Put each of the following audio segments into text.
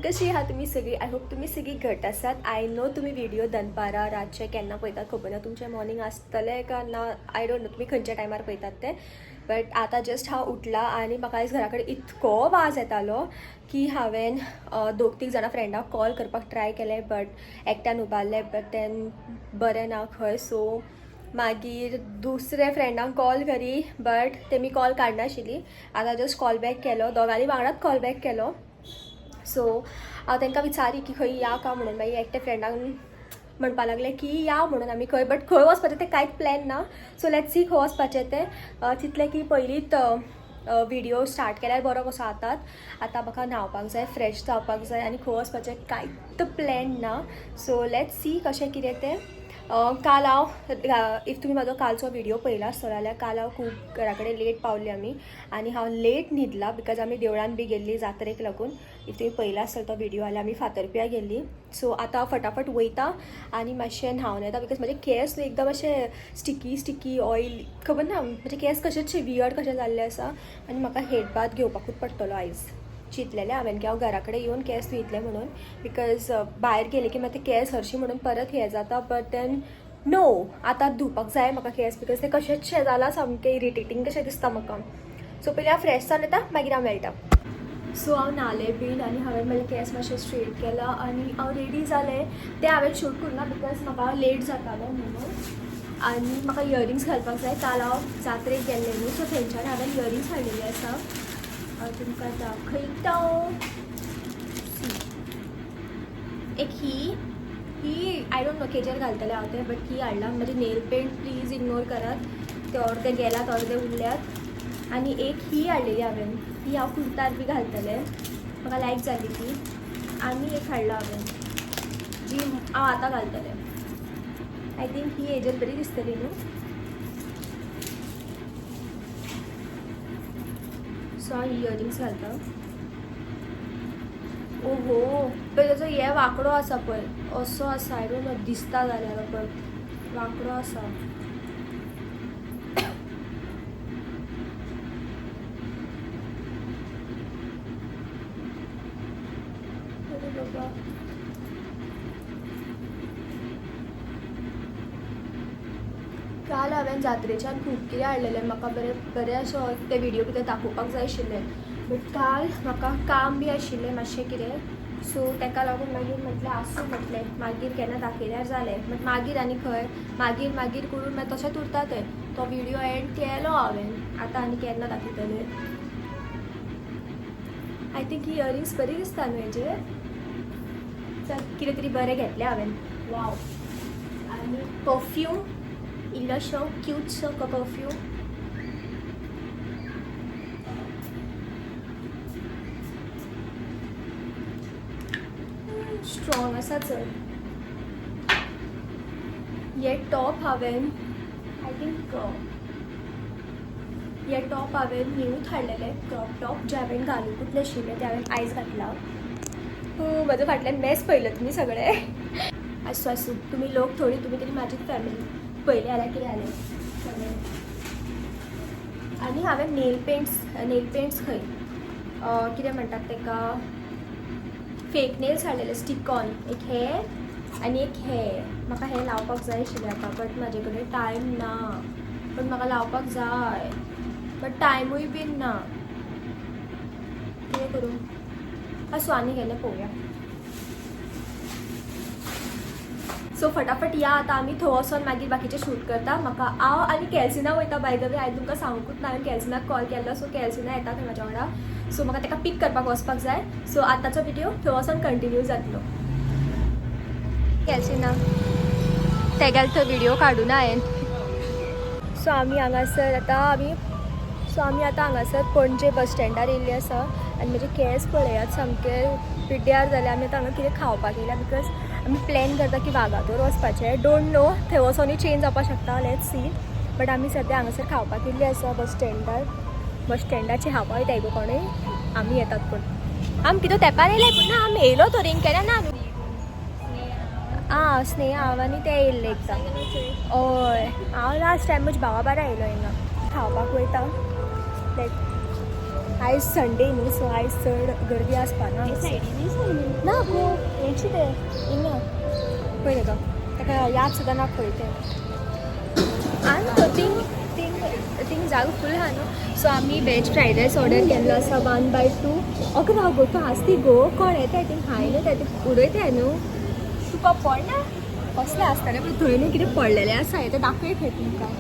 कशी आहात तुम्ही सगळी? I hope तुम्ही सगळी घट आसात. I know तुम्ही व्हिडिओ दनपारा रातचे केन्ना पळयतात खबर ना, तुमचें मॉर्निंग आसतलें काय ना I don't know तुमी खंयच्या टायमार पळयतात ते. बट आतां जस्ट हांव उठला आनी म्हाका आयज घरा कडेन इतको वाज येतालो की हांवें दोग तीग जाणां फ्रेंडाक कॉल करपाक ट्राय केलें, बट एकट्यान उबारलें, बट then बरें ना खंय. सो मागीर दुसऱ्या फ्रेंडांक कॉल करी, बट तेमी कॉल काडनाशिल्ली. आतां जस्ट कॉल बॅक केलो, दोगांनी वांगडाच कॉल बॅक केलो. सो हांव तांकां विचारी की खंय या का म्हणून. मागीर एकट्या फ्रेंडांक म्हणपा लागलें की या म्हणून आमी खंय, बट खंय वचपाचें तें कांयच प्लॅन ना. सो let's see खंय वचपाचें तें. तितलें की पयलींच व्हिडिओ स्टार्ट केल्यार बरो कसो. आतांच आतां म्हाका न्हांवपाक जाय, फ्रेश जावपाक जाय आनी खंय वचपाचें कांयच प्लॅन ना. सो let's see कशें कितें तें. काल हांव, if तुमी म्हाजो कालचो व्हिडिओ पळयला आसतलो जाल्यार काल हांव खूब घरा कडेन लेट पावली आमी आनी हांव लेट न्हिदला because आमी देवळान बी गेल्ली जात्रेक लागून. If तुमी पळयला आसतलो तो व्हिडिओ जाल्यार आमी फातरप्या गेल्ली. सो आतां हांव फटाफट वयता आनी मातशें न्हांवन येता because म्हाजे केंस न्हू एकदम अशे स्टिकी स्टिकी ऑयल खबर ना, म्हजे केंस कशेच वियर्ड कशे जाल्ले आसा आनी म्हाका हेड बाथ घेवपाकूच पडटलो आयज. चिंतलेलें हांवें की हांव घरा कडेन येवन केंस धुयतलें म्हणून because भायर गेले की मागीर ते केंस हरशीं म्हणून परत हें जाता, बट then no, आतां धुवपाक जाय म्हाका केंस because ते कशेंचशें जालां, सामकें इरिटेटींग कशें दिसता म्हाका. सो पयलीं हांव फ्रेश जावन येता, मागीर हांव मेळटा. सो हांव न्हालें बीन आनी हांवें म्हाजे केंस मातशे स्ट्रेट केला आनी हांव रेडी जालें. तें हांवें शूट करूं ना because म्हाका लेट जातालो म्हणून. आनी म्हाका इयरिंग्स घालपाक जाय. काल हांव जात्रेक गेल्लें न्हू, सो थंयच्यान हांवें इयरिंग्स हाडलेली आसा. हांव तुमकां दाखयता. एक ही ही I don't know केजेर घालतलें हांव तें, बट he हाडला. म्हजे नेल पेंट प्लीज इग्नोर करात, ते अर्दे गेल्यात अर्दे उरल्यात. आनी एक ही हाडलेली हांवें, ही हांव कुर्तार बी घालतलें, म्हाका लायक जाली ती. आनी एक हाडला हांवें जी हांव आतां घालतलें. I think he हेजेर बरी दिसतली न्हू. सो हांव इयरिंग्स घालता. ओहो पळय ताजो हे वांकडो आसा पळय, असो आसा, I don't know दिसता जाल्यार, पळय वांकडो आसा. अरे बाबा, काल हांवें जात्रेच्यान खूब कितें हाडलेलें, म्हाका बरें बरें अशें ते व्हिडिओ कितें दाखोवपाक जाय आशिल्लें, बट काल म्हाका काम बी आशिल्लें मातशें कितें, सो ताका लागून मागीर म्हटलें आसूं, म्हटलें मागीर केन्ना दाखयल्यार जालें. बट मागीर आनी खंय मागीर मागीर करून मागीर तशेंच उरता तें. तो व्हिडिओ एंड केलो हांवें, आतां आनी केन्ना दाखयतलें. I think he earrings बरी दिसता न्हू हेजेर. चल कितें तरी बरें घेतलें हांवें. वाव, आनी परफ्यूम इल्लोसो क्यूटसो परफ्यूम. स्ट्रॉंग आसा चड. हे टॉप हांवें I think हे टॉप हांवें न्यूत हाडलेलें, क्रॉप टॉप जे हांवें घालुंकूच नाशिल्लें तें हांवें आयज घातलां. हो म्हज्या फाटल्यान मॅस पळयलो तुमी सगळे. आसूं आसूं, तुमी लोक थोडी, तुमी तरी म्हाजीच फॅमिली पयलें जाल्यार कितें जालें सगळें. आनी हांवें नेल पेंट्स खंय कितें म्हणटात ताका, फेक नेल्स हाडलेले, स्टीक ऑन. एक हे आनी एक हे. म्हाका हे लावपाक जाय आशिल्लें आतां, बट म्हाजे कडेन टायम ना. बट म्हाका लावपाक जाय, बट टायमूय बीन ना. कितें करूं, आसूं आनी गेलें पळोवया. सो फटाफट या आतां आमी थंय वचोन मागीर बाकीचें शूट करता. म्हाका हांव आनी कॅल्सिना वयता. बाय the way हांवें तुमकां सांगूंकूच ना, हांवें कॅल्सिनाक कॉल केल्लो. सो कॅल्सिना येता थंय म्हाज्या वांगडा. सो म्हाका ताका पीक करपाक वचपाक जाय. सो आतांचो व्हिडिओ थंय वचोन कंटिन्यू जातलो. कॅल्सिना तेगेलो थंय व्हिडिओ काडूं ना हांवें. सो आमी हांगासर आतां आमी सो आमी आतां हांगासर पणजे बस स्टँडार येयल्ली आसा आनी म्हजे केंस पळयात सामके पिड्ड्यार जाले. आमी आतां हांगा कितें खावपाक येयल्या because आमी प्लॅन करता की वागातोर वचपाचें. Don't know थंय वचोनूय चेंज जावपाक शकता, let's see. But आमी सद्या हांगासर खावपाक येयल्ली आसा बस स्टँडार. बस स्टँडाचे खावपाक वयता गो कोणूय, आमी येतात. पूण आमी कितें तेंपार येयले पूण ना, आमी येयलो तो रिंग केन्ना ना न्हू. आं स्नेहा हांव आनी ते येयल्ले एकदां. हय हांव लास्ट टायम म्हज्या भावा बारा येयलो हिंगा खावपाक वयता. लायक आयज संडे न्हू, सो आयज चड गर्दी आसपा ना. ना गो, हेंची ते हिंगा पळय ताका, ताका याद सुद्दां ना खंय तें. आनी थिंग थिंग थिंग जागो फूल आहा न्हू. सो आमी वॅज फ्रायड रायस ऑर्डर केल्लो आसा, 1/2. अगो राव गो, तूं आसती गो, कोण येताय थिंग खाय न्हू, ते उडयताय न्हू. तुका पडना कसलें आसतलें, पण थंय न्हू कितें पडलेलें आसा, हें तें दाखय खंय तुमकां.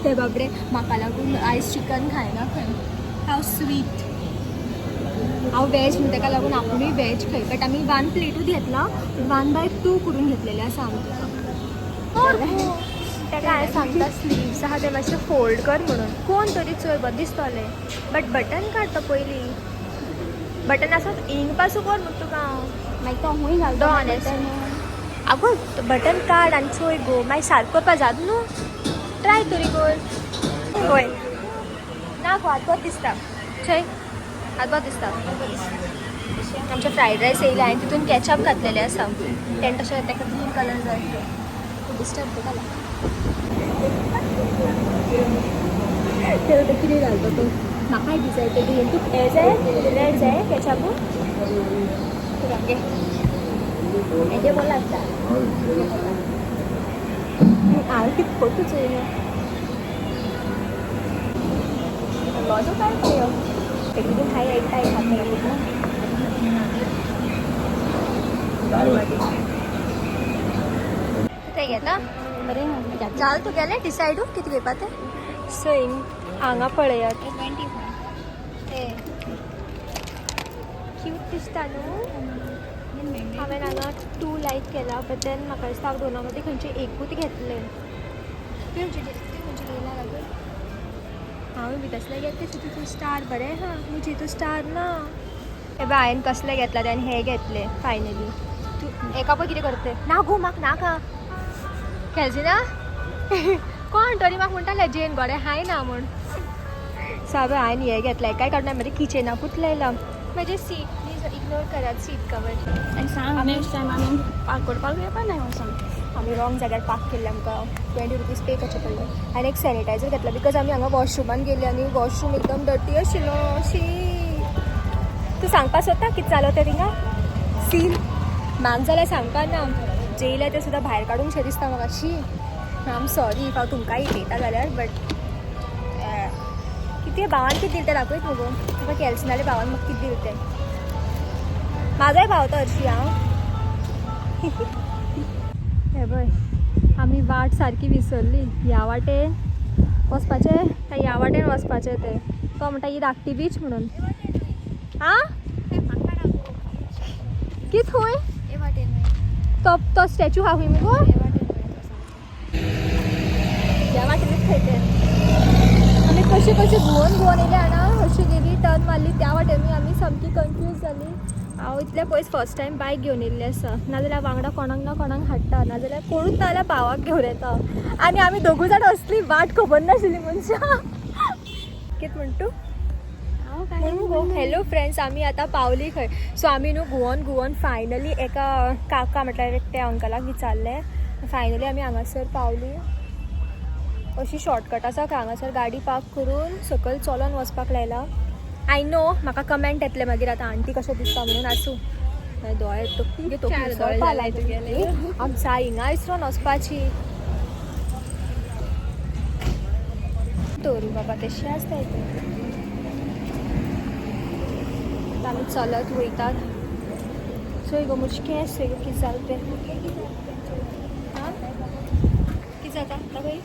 ते बाबडे म्हाका लागून आयज चिकन खायना खंय. हांव स्वीट, हांव वॅज न्हू, ताका लागून आपुणूय वॅज खंय. बट आमी 1 प्लेटूच घेतला, 1/2 करून घेतलेलें आसा आमी. ताका हांवें सांगता स्लिव्स आहा ते मातशे फोल्ड कर म्हणून. कोण तरी चोय बरें दिसतलें, बट बटन काडटा पयलीं. बटन आसा हिंग पासून कर म्हण तुका हांव. मागीर तो हूंय घालता. डॉन. आगो बटन काड आनी चोय गो, मागीर सारको करपा जाता न्हू, ट्राय तरी कर. पळय ना गो, हात बरो दिसता, चोय हात बरो दिसता. आमचे फ्रायड रायस येयले, हांवें तितून कॅचअप घातलेलें आसा, तेणें तशें ताका ग्रीन कलर जाय. डिस्टर्ब घाला ते कितें घालता तूं, म्हाकाय बी जाय ते ग्रीन. तूं हें जाय, रेड जाय कॅचअप घे. हेजे बरो लागता. हांवें कितें फोटो चोयलो म्हजो काय पळय कितें खाय एकटाय खाता. तें घेता. बरें आहा. जालें तुगेलें डिसायडू कितें घेवपा तें? सो हांगा पळयात. 25. ते क्यूट दिसता न्हू. हांवें हांगा 2 लायक केला, बट then म्हाका दिसता हांव दोना मदीं खंयचें एकूच घेतलें. तूं खंयचें घेयला लागून? हांव बी तसलें घेतलें. तितून स्टार बरें आहा, म्हजे हितून स्टार ना. हे बाय, हांवें कसलें घेतलां तें आनी हें घेतलें फायनली. तूं हेका पळय कितें करता तें. ना गो, म्हाका नाका खेळची ना. कोण तरी म्हाका म्हणटालें जेन गोडे हाय ना म्हूण. सो हांवें हें घेतलें, काय काडून म्हजें किचनाकूच लायलां. म्हजें सीट प्लीज इग्नोर करात, सीट कवर. आनी सांग, नेक्स्ट टायम आमी पार्क करपाक येवपा नाय वचोन. आमी रॉंग जाग्यार पार्क केल्लें, आमकां 20 रुपीज पे करचे पडले. आनी एक सॅनिटायझर घेतला, because आमी हांगा वॉशरुमान गेले आनी वॉशरूम एकदम डर्टी आशिल्लो. शी, तूं सांगपा सोदता कितें जालो तें थिंगा सीन? म्हाका जाल्यार सांगपा ना, जेयलें तें सुद्दां भायर काडूंक शें दिसता म्हाका. शी, I am sorry if हांव तुमकां इटयता जाल्यार, बट कितें भावान कितें दिलें तें दाखयत मुगो तुका. कॅल्सिनाले भावान म्हाका कितें दिलें तें. म्हाजोय भाव तो हरशीं हांव. हे पळय, आमी वाट सारकी विसरली. ह्या वाटेन वचपाचें काय ह्या वाटेन वचपाचें तें. तो म्हणटा ही धाकटी बीच म्हणून. आं, कित खंय तो तो स्टॅच्यू आहा खंय मुगो, ह्या वाटेनूच खंय तें. आमी कशी कशी घुंवोन घुंवोन येयले जाणा, अशी गेली, टर्न मारली त्या वाटेनूय. आमी सामकी कन्फ्यूज जाली. हांव इतले पयस फर्स्ट टायम बायक घेवन येयल्लें आसा, नाजाल्यार वांगडा कोणाक ना कोणाक हाडटा, नाजाल्यार कोणूच ना जाल्यार भावाक घेवन येता. आनी आमी दोगूय जाण असली वाट खबर नाशिल्ली मनशां. कितें म्हणटा तूं? म्हणून गो, हॅलो फ्रेंड्स, आमी आतां पावली खंय. सो आमी न्हू घुंवोन घुंवोन फायनली एका काका म्हटल्यार त्या अंकलाक विचारलें, फायनली आमी हांगासर पावली. अशी शॉर्टकट आसा खंय, हांगासर गाडी पार्क करून सकयल चलोन वचपाक लायला. I know म्हाका कमेंट येतले मागीर आतां आंटी कशें दिसता म्हणून. आसूं, दोळे चार दोळे जाले तुगेले. आमचा हिंगा इसरोन वचपाची तोरी बाबा तशें आसता ते. आमी चलत वयतात. चोय गो म्हजे केंस, चोय गो कितें जालें तें. आं, कितें जाता आतां खंय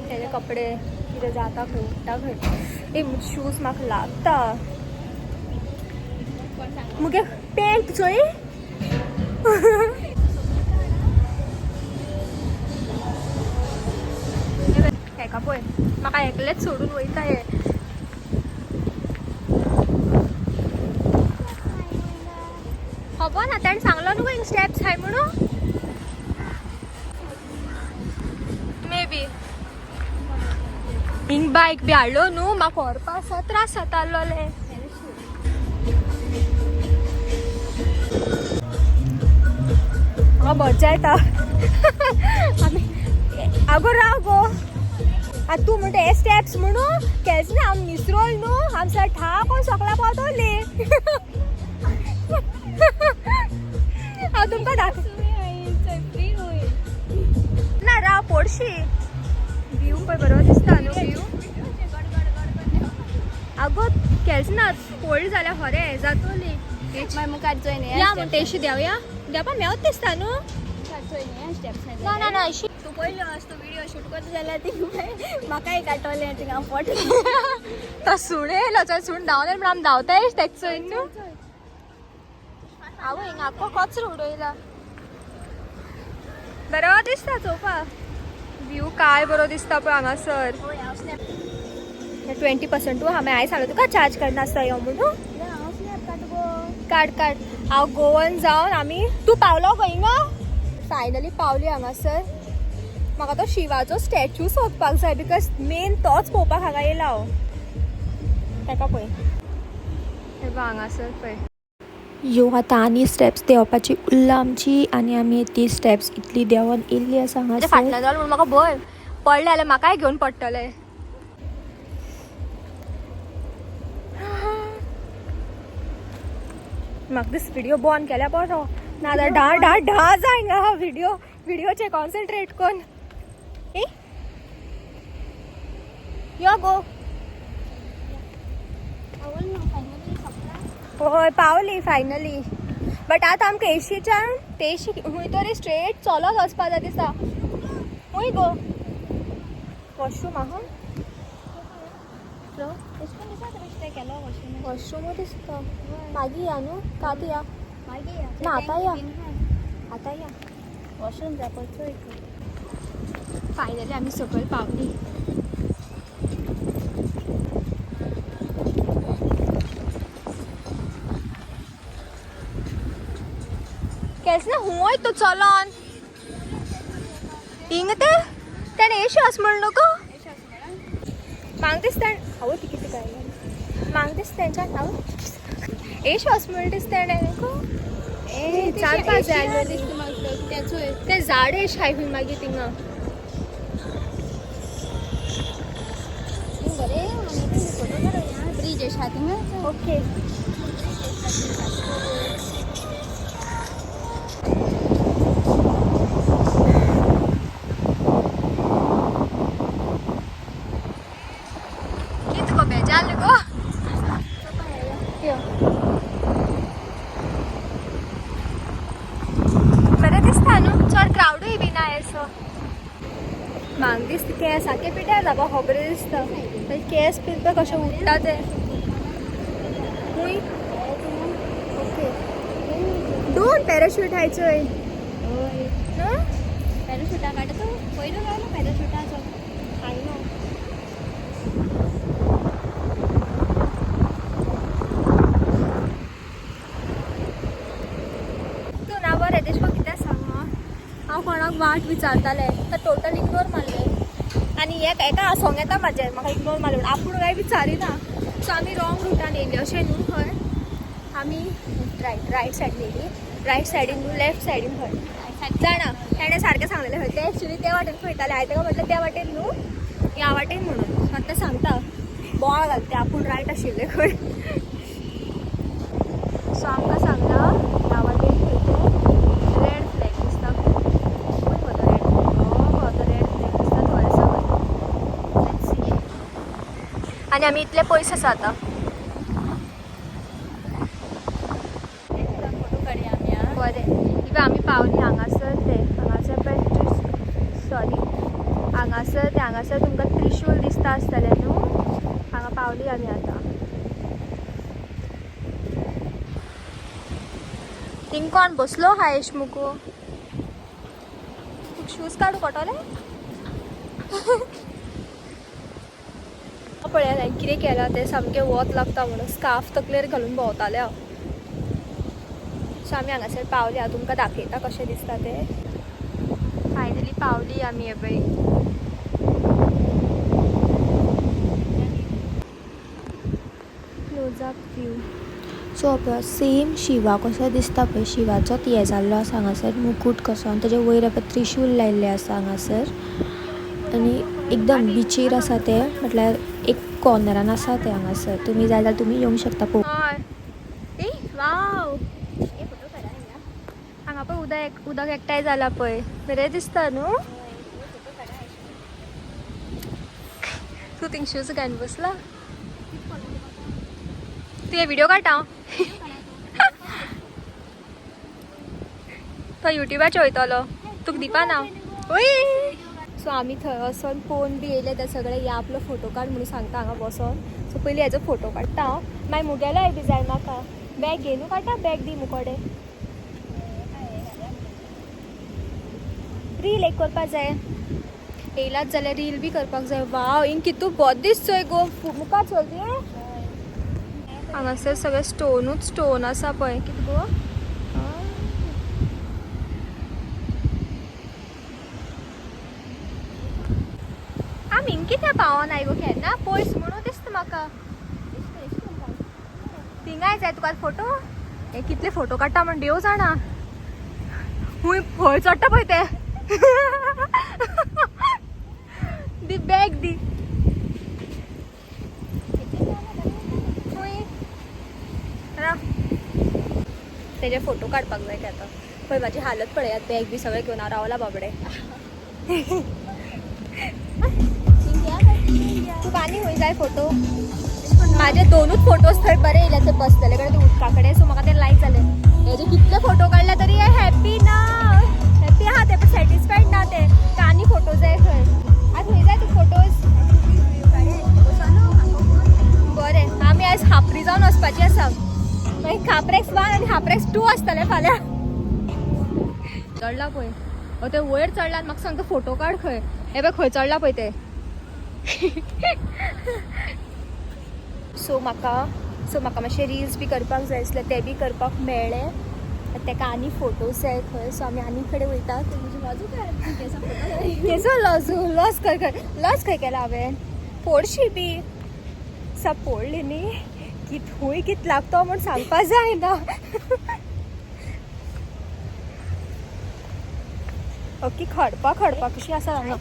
तेजे कपडे कितें जाता खंय, उडटा खंय. ए, म्हजे शूज म्हाका लागता, मुगे पॅन्ट चोय. हेका पळय, म्हाका एकलेच सोडून वयता हे. खबर ना, ताणें सांगलो न्हू हिंग स्टेप्स हाय म्हणून. मे बी हिंग बायक बी हाडलो न्हू, म्हाका व्हरपा आसा त्रास जातालोले. म्हाका मज्जा येता. आमी आगो राव गो, आतां तूं म्हणटा हे स्टेप्स म्हणून केल्च ना आम निसरोल न्हू आम सर ठाक सोकला पावतली. हांव तुमकां दाख ना राव पोडशी. व्यू पळय बरो दिसता न्हू व्यू. आगो केल्च ना पडली जाल्यार खरें जातोली. मागीर मुखार चोय. या म्हण तेशी देंवया देंवपा मेवत दिसता न्हू. ना ना ना अशी. तूं पयलो तूं व्हिडिओ शूट करता जाल्यार ती म्हाकाय काडटलें थिंगा फोटो. तो सुणे येयलो चल सुण धांवले म्हण आमी धांवताय तेच चोय न्हू. आवय हिंगा आख्खो कचरो उडयला. बरो दिसता चोवपा व्यू काय बरो दिसता पळय हांगासर. 20% हांवें आयज सांगलो तुका चार्ज करनासता यो म्हणून. काड काड. हांव गोवन जावन आमी तूं पावलो खंय हिंगा. फायनली पावली हांगासर. म्हाका तो शिवाचो स्टॅच्यू सोदपाक जाय because main तोच पळोवपाक हांगा येयला हांव. ताका पळय हे पळय हांगासर पळय. ह्यो आतां आनी स्टेप्स देंवपाची उरला आमची आनी आमी ती स्टेप्स इतली देंवोन येयल्ली आसा म्हणजे हांगासर. फाटल्यान जाल म्हणून म्हाका भंय पडलें जाल्यार म्हाकाय घेवन पडटलें. म्हाका दीस व्हिडिओ बंद केल्यार बरो नाजाल्यार ढा ढा ढा जायना व्हिडिओ व्हिडिओचे कॉन्सन्ट्रेट कोन्न. ए यो गो. हय पावली फायनली. बट आतां आमकां एशीच्यान तेशी खूंय तरी स्ट्रेट चलत वचपा जाय दिसता. खूंय गो वॉशरूम आहा. वॉशरूम दिसता मागीर या न्हू कात या ना आतां या आतां या. वॉशरूम जावपाचो चोय. फायनली आमी सकयल पावली. केस ना हुंय तूं चलोन हिंग ते तेणें एशी वच म्हण नको म्हाका दिसता हांव ती कितें काय म्हाका दिसता तेंच्यान हांव एशी वच म्हण दिसता तेणें नको चालपा जाय आसलेली. ते झाड एश हाय खंय मागीर थिंगा. ब्रिज आसा थिंगा. ओके कित गो बेजाल गो. बरें दिसता न्हू चड क्रावडूय बी ना असो. म्हाका दिसता केंस सारके पिड्ड्यार जावपा खबर दिसता मागीर केंस पिनपा कशें उडटा ते खूंय. ओके दोन पॅराशूट हाय चोय. न्हू. पॅराशुटा काडटा तूं पयलो रावलो पॅराशुटाचो. I know. तूं ना बरें तेश कोन्न कितें सांग. हांव कोणाक वाट विचारतालें तर टोटल इग्नोर मारलें आनी एक एका आसोंक येता म्हाजेर म्हाका इग्नोर मारलें म्हणून आपूण काय विचारिना. सो आमी रॉंग रुटान येयली अशें न्हू खंय आमी रायट रायट सायडीन येयली रायट सायडीन न्हू लेफ्ट सायडीन खंय जाणा तेणें सारकें सांगलेलें खंय ते एक्चुली ते वाटेन खंयताले. हांवें ताका म्हटलें त्या वाटेन न्हू ह्या वाटेन म्हणून. आतां सांगता बोवाळ घालता आपूण रायट आशिल्लें खंय. सो आमकां सांगला ह्या वाटेन खंय ते रेड फ्लॅग दिसता खंय गो तो रेड फ्लॅग हो तो रेड फ्लॅग दिसता थंय आसा खंय. Let's see. आनी आमी इतले पयस आसा आतां. फोटो काडया आमी आं. बरें इवन आमी पावली हांगासर ते हांगासर पळय सॉरी हांगासर ते हांगासर तुमकां त्रिशूल दिसता आसतलें न्हू. हांगा पावली आमी आतां. थिंग कोण बसलो हा एश मुगो तुका शूज काडू पडटले. पळय हांवें कितें केलां तें सामकें वत लागता म्हणून स्कार्फ तकलेर घालून भोंवतालें हांव. सो आमी हांगासर पावली. हांव तुमकां दाखयता कशें दिसता तें. फायनली पावली आमी हे पळय. Close up view. सो पळय सेम शिवा कसो दिसता पळय शिवाचोच हें जाल्लो आसा हांगासर मुकूट कसो आनी तेजे वयर पळय त्रिशूल लायिल्लें आसा हांगासर आनी एकदम बिचीर आसा ते, म्हटल्यार एक कॉर्नरान आसा ते हांगासर. तुमी जाय जाल्यार तुमी येवंक शकता पळोवपाक. हय, ए वाव, हे फोटो काडा हिंगा. हांगा पळय उदक, उदक एकठांय जाला पळय, बरें दिसता न्हू. फोटो काडा. तूं थिंग शूज घालून बसला, तुवें व्हिडिओ काडटा हांव, तो युट्यूबाचेर वयतलो, तुका दिवपा ना. ओय, सो आमी थंय वचोन पळोवन बी येयले ते सगळे. या आपलो फोटो काड म्हणून सांगता हांगा बसोन. सो पयलीं हेजो फोटो काडटा हांव, मागीर मुगेलोय बी जाय म्हाका. बॅग घेवन काडटा, बॅग दी मुकोडे. रील एक करपा जाय, येयलाच जाल्यार रील बी करपाक जाय. वाव, हिंग कितू बोर दीस चोय गो, मुखार चल तुवें. हांगासर सगळे स्टोनूच स्टोन आसा पळय, कितें गो. आमी हिंग कित्याक पावनाय गो केन्ना, पयस म्हणून दिसता म्हाका. थिंगाय जाय तुका फोटो. हे कितले फोटो काडटा म्हण देव जाणा. हुंय खंय चडटा पळय ते. दी बॅग दी. हुंय राव, तेजे फोटो काडपाक जाय ते आतां. पळय म्हाजी हालत पळयात, बॅग बी सगळें घेवन हांव रावला बाबडे. तुका आनी खंय जाय फोटो? माझे दोनूच फोटोज थंय बरे येयले, थंय बसलेले कडेन, ते उदका कडेन. सो म्हाका ते लायक जाले. हेजे कितले फोटो काडले तरी हे हॅपी ना, हॅपी आहा ते, पण सॅटिस्फायड ना ते. का आनी फोटो जाय खंय? आज खंय जाय तुका फोटोज? बरें, आमी आयज खापरी जावन वचपाची आसा. मागीर खापरेक्स 1 आनी खापरेक्स 2 आसतले फाल्यां. चडला पळय हो ते वयर चडला आनी म्हाका सांगता फोटो काड खंय. हे पळय खंय चडला पळय ते. सो म्हाका मातशे रिल्स बी करपाक जाय आसले, ते बी करपाक मेळ्ळे. तेका आनी फोटोज जाय खंय. सो आमी आनी कडेन वयतात. बाजू काड. केसो लॉस लॉस खंय खंय लॉस खंय केला हांवें, पोडशी बी सा पोडली न्ही की थंय कित लागतो म्हूण सांगपा जायना. ओके, खडपा खडपा कशी आसा हांगा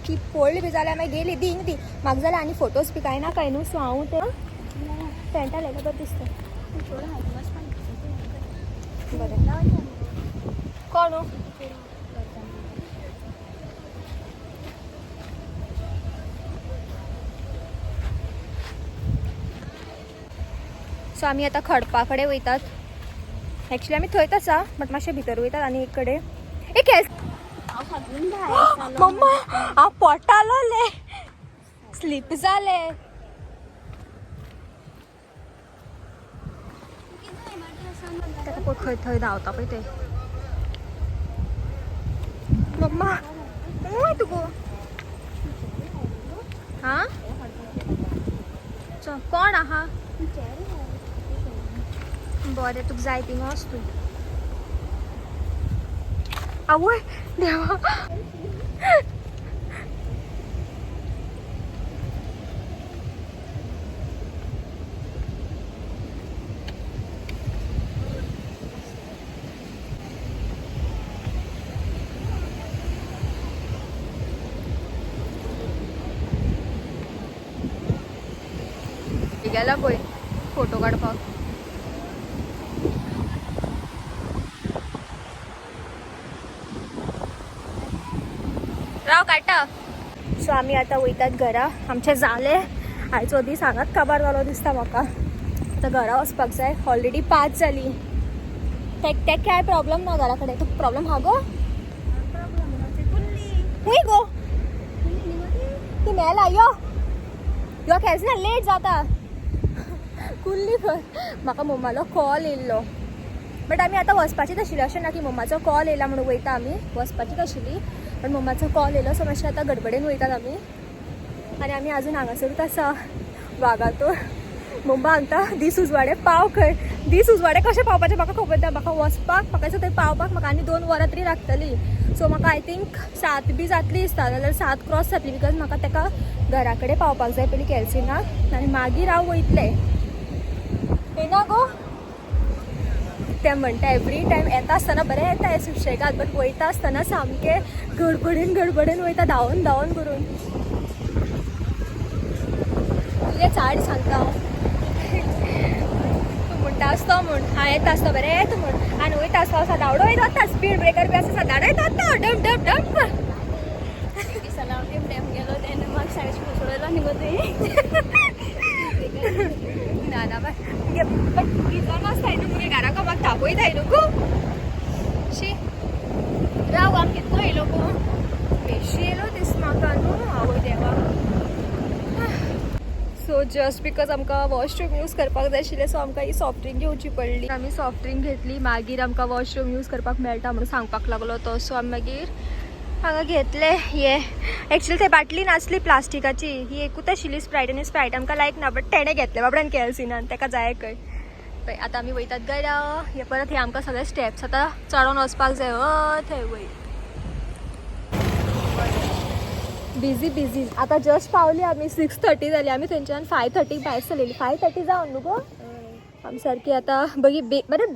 की पडली बी जाल्यार मागीर गेली. दी हिंग दी म्हाका जाल्यार आनी फोटोज बी कांय ना काय न्हू. सो हांव ते पॅन्टा लायल्या बरें दिसता. बरें, कोण? सो आमी आतां खडपा कडेन वयतात. एक्चुली आमी थंयच आसा, बट मातशें भितर वयतात आनी एक कडेन एक हेल्थ. मम्मा, हांव पोटालोलें, स्लीप जालें. ताका पळय खंय थंय धांवता पळय ते. मम्मा, हूंय तुगो हा चल, कोण आहा? बरें, तुका जाय थिंगा वच तूं. आवय देवा, गेला पळय फोटो काडपाक. राव काडटा. सो आमी आतां वयतात घरा. आमचें जालें आयचो दीस हांगाच काबार जालो दिसता म्हाका. आतां घरा वचपाक जाय. ऑलरेडी 5 जालीं. तेक काय प्रॉब्लम ना घरा कडेन. तुका प्रॉब्लम हा गो? खूंय गो ती मेला? यो यो, केन्ना ना लेट जाता. कुल्ली खंय? म्हाका मम्मालो कॉल येयल्लो, बट आमी आतां वचपाचीच आशिल्ली. अशें ना की मम्माचो कॉल येयला म्हणून वयता आमी, वचपाचीच आशिल्ली, पण मम्माचो कॉल येयलो. सो मातशें आतां गडबडेन वयतात आमी. आनी आमी आजून हांगासरूच आसा वागातोर. मम्मा सांगता दीस उजवाडे पाव खंय. दीस उजवाडे कशें पावपाचें म्हाका खबर ना. म्हाका वचपाक, म्हाका दिसता थंय पावपाक म्हाका आनी 2 वरां तरी लागतलीं. सो म्हाका I think 7 बी जातली दिसता, जाल्यार 7 क्रॉस जातली, because म्हाका ताका घरा कडेन पावपाक जाय पयलीं कॅल्सिनाक, आनी मागीर हांव वयतलें. येना गो? तें म्हणटा एवरी टायम येता आसतना बरें येता हें सुशेगाद, बट वयता आसतना सामकें गडबडीन गडबडीन वयता, धांवन धांवन करून. तुजें चाड सांगता हांव. तूं म्हणटा आसतो म्हूण हांव येता आसतो बरें येता म्हूण, आनी वयता आसतो हांव धांवडो वयता वता, स्पीड ब्रेकर बी आसा, धांवडो वयता डम डम डम. एक दिसा लावटीम डॅम गेलो तेन्ना म्हाका सारकें सोडयलो न्ही गो तुवें. ना ना, बट रिजन आसताय न्हू मुगे घरा म्हाका तापयताय न्हू गो. शी. राव, आमी कितको येयलो गो. बेशी येयलो दीस म्हाका न्हू, आवय देवा. सो जस्ट because आमकां वॉशरूम यूज करपाक जाय आशिल्लें, सो आमकां ही सॉफ्ट ड्रिंक घेवची पडली. आमी सॉफ्ट ड्रिंक घेतली, मागीर आमकां वॉशरूम यूज करपाक मेळटा म्हणून सांगपाक लागलो तो. सो आमी मागीर हांगा घेतले हे. एक्चुली ते बाटली नासली प्लास्टिकाची, ही एकूच आशिल्ली स्प्रायट, आनी स्प्रायट आमकां लायक ना, बट तेणें घेतलें बाबड्यान केएलसीनान, ताका जाय खंय. पळय आतां आमी वयतात घरा. हे परत हे आमकां सगळे स्टेप्स आतां चडोन वचपाक जाय. हय, थंय वयर बिजी बिजी. आतां जस्ट पावली आमी, 6:30 जाली. आमी थंयच्यान 5:30 भायर सरलेली, 5:30 जावन न्हू गो. आमी सारकी आतां बगी बे बरें.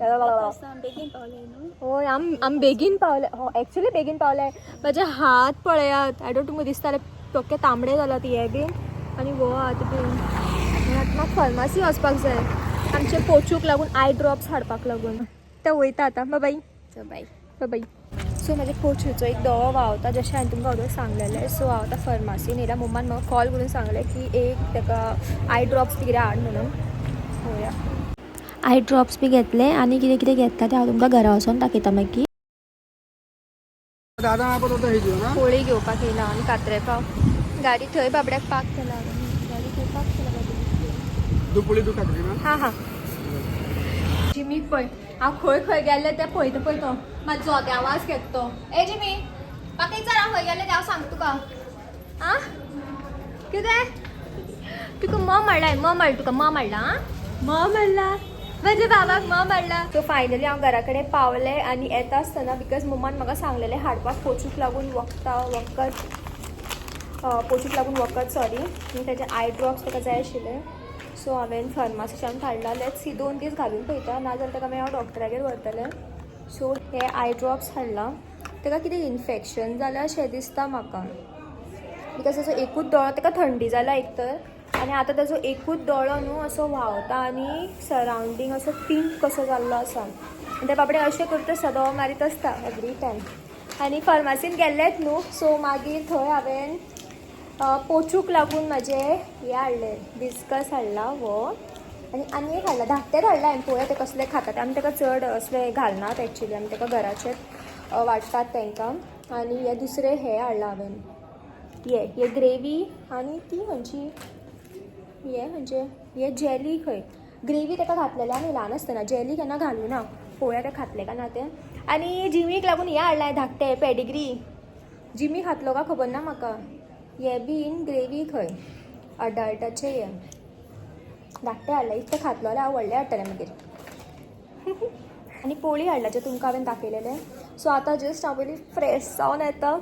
बेगीन पावले न्हू. हय, आम आम बेगीन पावले. हो, एक्चुली बेगीन पावले. म्हजे हात पळयात, I don't तुमकां दिसताले, पक्के तांबडे जाल्यात हे बीन आनी हो हात बीन. आनी आतां म्हाका फार्मासी वचपाक जाय आमचे पोचूक लागून, I drops हाडपाक लागून. ते वयता आतां. बाय. बाय. बाय. सो म्हाज्या पोचूचो एक दोळो व्हांवता, जशें हांवें तुमकां अदोर सांगलेलें. सो हांव आतां फार्मासीन येयला. मम्मान म्हाका कॉल करून सांगलें की एक ताका I drops बी कितें हाड म्हणून. पळोवया. I drops बी घेतले आनी कितें कितें घेतला तें हांव तुमकां घरा वचोन दाखयता मागीर. दादा आपत होता हे ना. पोळी घेवपाक येयला आनी कात्रे पाव. गाडी थंय बाबड्याक पार्क केला हांवें. गाडी थंय पार्क केला बाबड्याक. दु पोळी, दु काकडी ना. हां हां. जिमीक पळय, हांव खंय खंय गेल्लें तें पळयता पळय तो. म्हाजो जोते आवाज घेता तो. ए जिमी, म्हाका विचार हांव खंय गेल्लें तें, हांव सांगता तुका. आं, कितें तुका म म्हणलां, म म्हणलें तुका, म म्हणलां, आं, म म्हणलां म्हज्या बाबाक, म म्हणलां. सो फायनली हांव घरा कडेन पावलें आनी येता आसतना, because मम्मान म्हाका सांगलेलें हाडपाक पोचूक लागून वखदां वखद, पोचूक लागून वखद, सॉरी, ताजे I drops ताका जाय आशिल्ले. सो हांवें फार्मासीच्यान हाडला. Let's see, 2 दीस घालून पळयता, नाजाल्यार ताका मागीर हांव डॉक्टरागेर व्हरतलें. सो हे I drops हाडला. ताका कितें इन्फेक्शन जालां अशें दिसता म्हाका, because ताजो एकूच दोळो, ताका थंडी जाला एक तर, आनी आतां ताजो एकूच दोळो न्हू असो व्हांवता आनी सरावंडींग असो पिंक कसो जाल्लो आसा. आनी ते बाबडे अशें करता आसता, दोळो मारीत आसता एवरी टायम. आनी फार्मासीन गेल्लेच न्हू, सो मागीर थंय हांवें पोचूक लागून म्हाजे हे हाडले, विस्कस हाडला हो आनी आनी एक हाडला, धाकटेच हाडला हांवें. पळोवया ते कसले खाता ते. आमी ताका चड असले घालनात एक्चुली, आमी ताका घराचेच वाडटात तांकां. आनी हे दुसरे हे हाडला हांवें, हे हे ग्रेवी आनी ती खंयची, हे खंयचे, हे जेली खंय. ग्रेवी ताका घातलेले आमी ल्हान आसतना, जेली केन्ना घालूं ना. पळोवया ते खातले काय ना ते. आनी जिमीक लागून हे हाडलां, धाकटे पेडिग्री. जिमी खातलो काय खबर ना म्हाका. हे बीन ग्रेवी खंय, अडल्टाचे हे धाकटे हाडले. इतले खातलो जाल्यार हांव व्हडले हाडटलें मागीर. आनी पोळी हाडला, जे तुमकां हांवें दाखयलेलें. सो आतां जस्ट हांव पयलीं फ्रेश जावन येता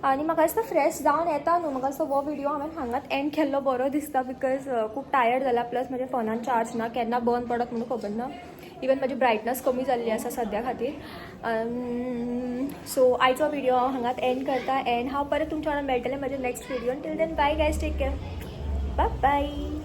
आनी म्हाका दिसता फ्रेश जावन येता न्हू, म्हाका दिसता हो व्हिडियो हांवें हांगाच एंड केल्लो बरो दिसता, because खूब टायर्ड जाला, प्लस म्हज्या फोनान चार्ज ना, केन्ना बंद पडत म्हणून खबर ना. इवन म्हजी ब्रायटनस कमी जाल्ली आसा सद्या खातीर. सो आयचो व्हिडियो हांव हांगाच एंड करता एंड हांव परत तुमच्या वांगडा मेळटलें म्हज्या next video. Till then, bye guys, take care, bye bye.